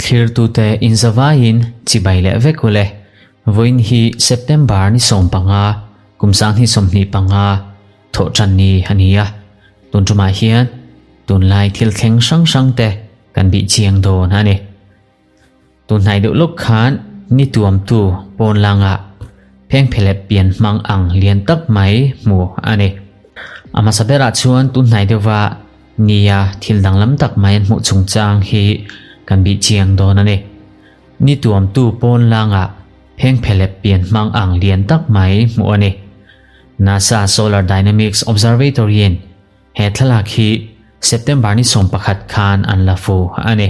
Thlirtute inzavaiin chibai leh vek ule. Vawiin hi September ni 15, kum 2025 thawhṭan ni a ni a. Tun ṭumah hian tunlai thil thleng hrang hrangte kan bih chiang dawn a ni. Tunhnai deuh lawk khan ni tuamtu pawn langah phengphelep pian hmang ang lian tak mai hmu a ni. A hmasa berah chuan tunhnai deuhva nia thil danglam tak mai an hmuh chungchang hi kan bih chiang dawn a ni. Ni tuamtu pawn langah phengphelep pian hmang ang lian tak mai hmuh a ni. NASA Solar Dynamics Observatory-in he thlalak hi September ni 11 khan an la fu a ni.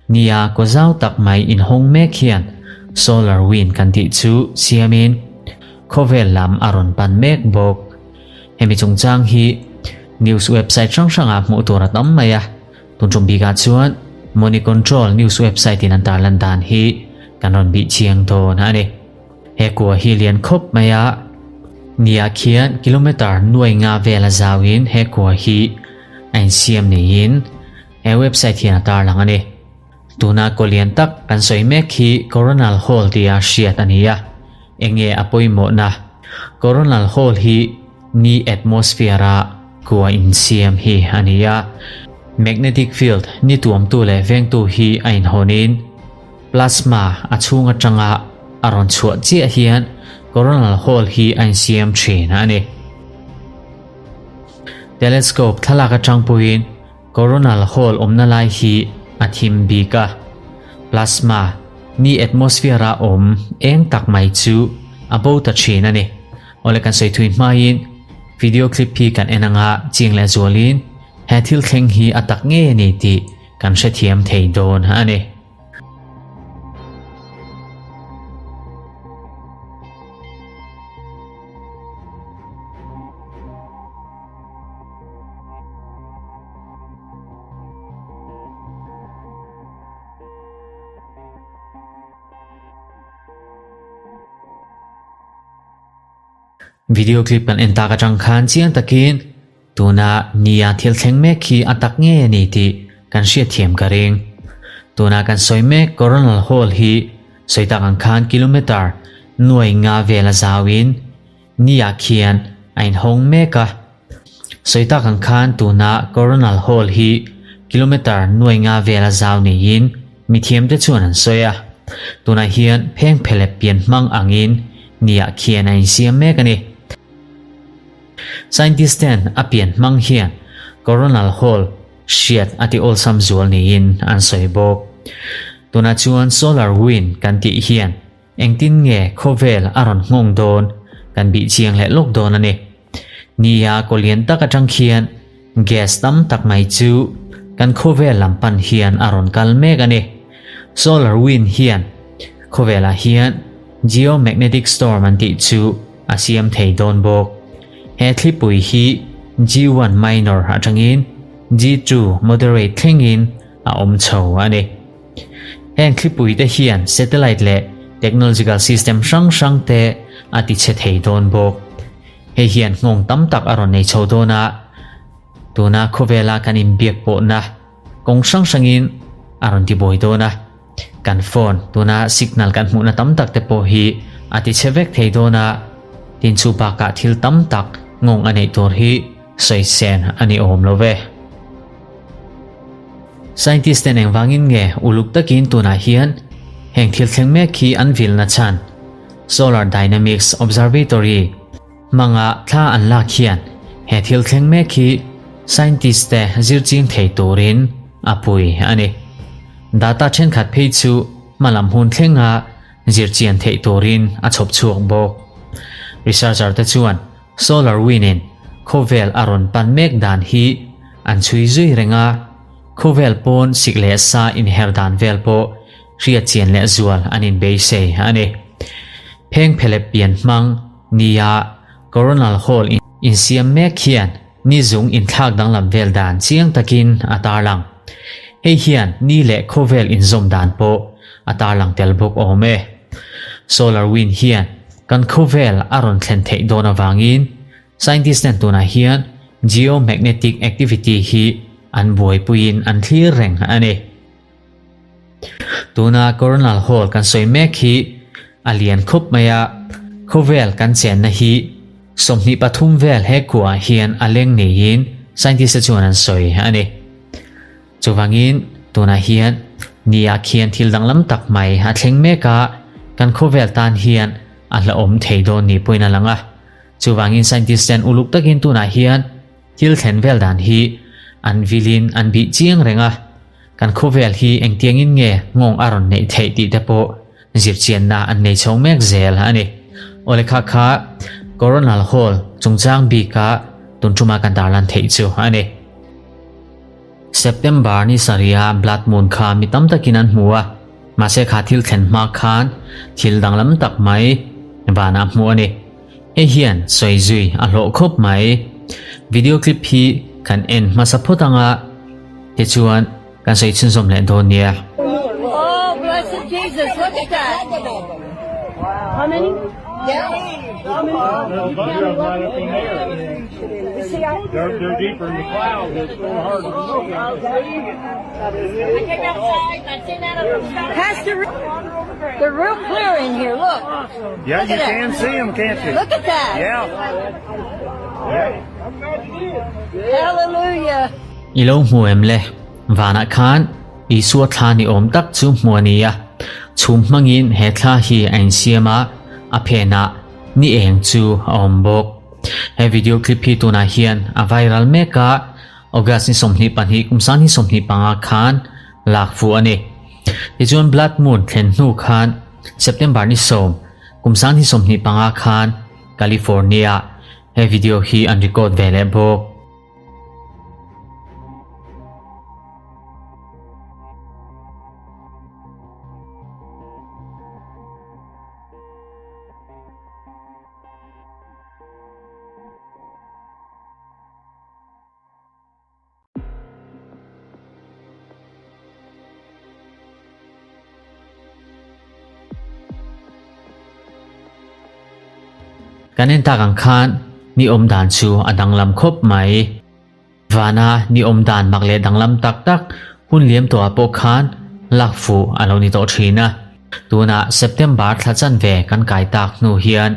Nia, kaw zau tak mai inhawng mek hian solar wind kan tih chu siamin khawvel lam a rawn pan mek bawk. Hemi chungchang hi news website hrang hrangah hmuh tur a tam mai a, tun tum bikah chuan Money Control news website in an tarlan dan hi kan rawn bih chiang dawn a ni. He kua hi lian khawp mai a, nia khian kilometer nuai nga vel a zauin he kua hi a insiam niin He website hian a tarlang a ni. Tuna kaw lian tak kan sawi mek hi Coronal Hole tia hriat a ni a, enge a pawimawhna? Coronal Hole hi ni atmosphere-a kua insiam hi a ni a, magnetic field ni tuamtu leh vengtu hi a inhawnin plasma a chhung atanga a rawn chhuah chiah hian Coronal Hole hi a insiam thin a ni. Telescope thlalak atang pawhin Coronal hole awmna lai hi a thim bik a, plasma, ni atmosphere-a awm eng tak mai chu a bo ta thin a ni. Awle kan sawi thui hmain video clip hi kan en anga chiang leh zualin he thil thleng hi a tak ngei a ni tih kan hrethiam thei dawn a ni. Video clip kan en tak atang khan chiang takin tuna nia thil thleng mek hi a tak nge ani tih kan hriat thiam ka ring. Tuna kan sawi mek Coronal Hole hi sawi tak ang khan kilometer nuai nga vel a zauin Nia khian a inhawng mek a. Sawi tak ang khan tuna Coronal Hole hi kilometre nuai nga vela zau neiin mithiamte chuan an sawi a. Tunah hian phengphelep pian hmang angin Nia khian a insiam mek a ni. Scientist ten a pian hmang hian Coronal Hole hriat a ti awlsam zual niin an sawi bawk. Tunah chuan solar wind kan tih hian Engtin nge khawvel a rawn nghawng dawn kan bih chiang leh lawk dawn a ni. Nia kaw lian tak atang khian gas tam tak mai chu kan khawvel lam pan hian a rawn kal mek a ni. Solar wind hian khawvelah hian geomagnetic storm an tih chu a siam thei dawn bawk. He thlipui hi G1 minor atangin G2 moderate thlengin a awm chho a ni. Heng thlipui te hian satellite leh technological system hrang hrang te a ti chhe thei dawn bawk. Hei hian nghawng tam tak a rawn nei chho dawn a, tuna khawvela kan inbiak pawhna kawng hrang hrangin a rawn ti buai dawn a, kan phone tuna signal kan hmuhna tam tak te pawh hi a ti chhe vek thei dawn a, tin chu bakah thil tam tak nghawng a neih tur hi sawi sen a ni awm lo ve. Scientist ten engvangin nge uluk takin tunah hian heng thil thleng mek hi an vilna chhan Solar Dynamics Observatory hmanga thla an lak hian he thil thleng mek hi scientist te zirching thei turin a pui a ni. Data thenkhat phei chu hmalam hun thlenga zirchian theih turin a chhawp chhuak bawk. Researcher te chuan Solar wind in khawvel a rawn pan mek dan hi an chhui zui reng a, khawvel pawn sik leh sa inher dan vel pawh hriat chian leh zual an inbeisei a ni. Phengphelep pian hmang nia coronal hole insiam mek hian ni zung inthlak danglam vel dan chiang takin a tarlang. Hei hian ni leh khawvel inzawm dan pawh a tarlang tel bawk awm e. Solar wind hian Kan khawvel a rawn thlen theih dawn avangin scientist ten tunah hian Geomagnetic activity hi an buaipuiin an thlir reng a ni. Tuna coronal hole kan sawi mek hi a lian khawp mai a, khawvel kan chenna hi 23 vel he kuah hian a leng niin scientist te chuan an sawi a ni. Chuvangin tunah hian nia khian thil danglam tak mai a thleng mek a, kan khawvel tan hian a hlauhawm thei dawn ni pawhin a lang a. Chuvangin scientist ten uluk takin tunah hian thil thlen vel dan hi an vilin an bih chiang reng a, kan khawvel hi engtiangin nge nghawng a rawn neih theih tih te pawh zirchianna an nei chho mek zel a ni. Awle kha kha Coronal Hole chungchang bika tun thuma kan tarlan theih chu a ni. September ni sarih a Blood Moon kha mi tam takin an hmu a, mahse kha thil thlen hma khan thil danglam tak mai vanah hmuh a ni. Hei hian sawi zui a hlawh khawp mai. Video clip hi kan en hmasa phawt anga tichuan kan sawi chhunzawm leh dawn nia. Oh, blessed Jesus, look at that. How many? How many? They're, they're deeper in the clouds. It's a little harder to look at. I came outside and I seen that up in the sky. Pastor, they're real clear in here. Look. Yeah, Look you at that. can see them, can't you? Look at that. Yeah. Yeah. Hallelujah. I lo hmu em le? Vanah khan Isua thla ni awm tak chu hmu a ni a. Chhum hmangin he thla hi a insiam a, a phenah ni eng chu a awm bawk. He video clip hi tunah hian a viral mek a, August ni 22 kum sang ni 25 khan lak fuh a ni. Tichuan Blood Moon thlen hnu khan September ni 10 kum sang ni 25 khan California he video hi an record ve leh bawk. Kan en tak ang khan ni awm dan chu a danglam khawp mai. Vana ni awm dan mak leh danglam tak tak hun liam tawhah pawh khan lak fuh a lo ni tawh thin a. Tunah September thla chanve kan kai tak hnu hian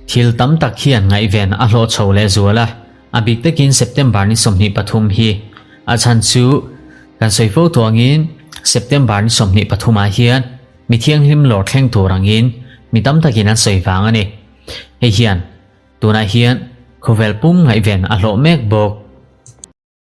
thil tam tak hian ngaihven a hlawh chho leh zual a, a bik takin September ni 23 hi. A chhan chu kan sawi fo tuangin September ni 23 ah hian mi thianghlim lawr thleng tur angin mi tam takin an sawi vang a ni. Hei hian tunah hian khawvel pum ngaihven a hlawh mek bawk.